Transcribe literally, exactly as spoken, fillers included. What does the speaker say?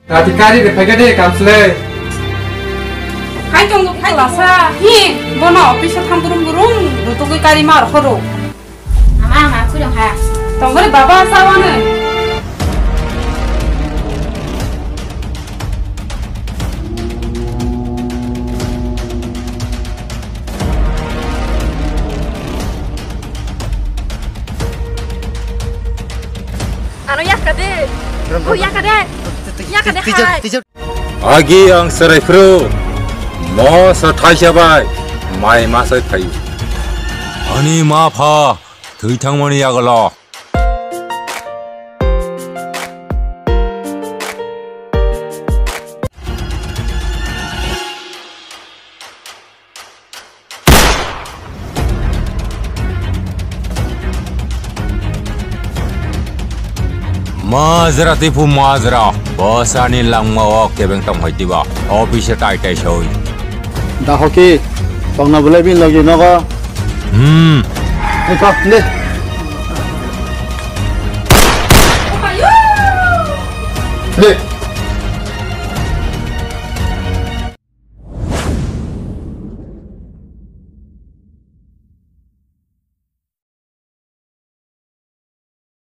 Rati kari re phaikha de kamsle. Hai tong do phai lasa. Hi, bono office o thang burum burum, rutugwi kari mar khoro. Ama, ama, khurang ha. Tongore baba sawano. Ano yakade. Oh, yakade. Yakade hai. Agi ang serai phru. Mo sa thaisa bai. Mai ma sai thayu. Ani ma pha. Thwi thangmani yagulo. Majra tipu majra, bosani langma o kebeng tong hai tiba, office tai tai soi. Da hoki, tongna bole bin logi nogo. Hmm. Eko, de. De.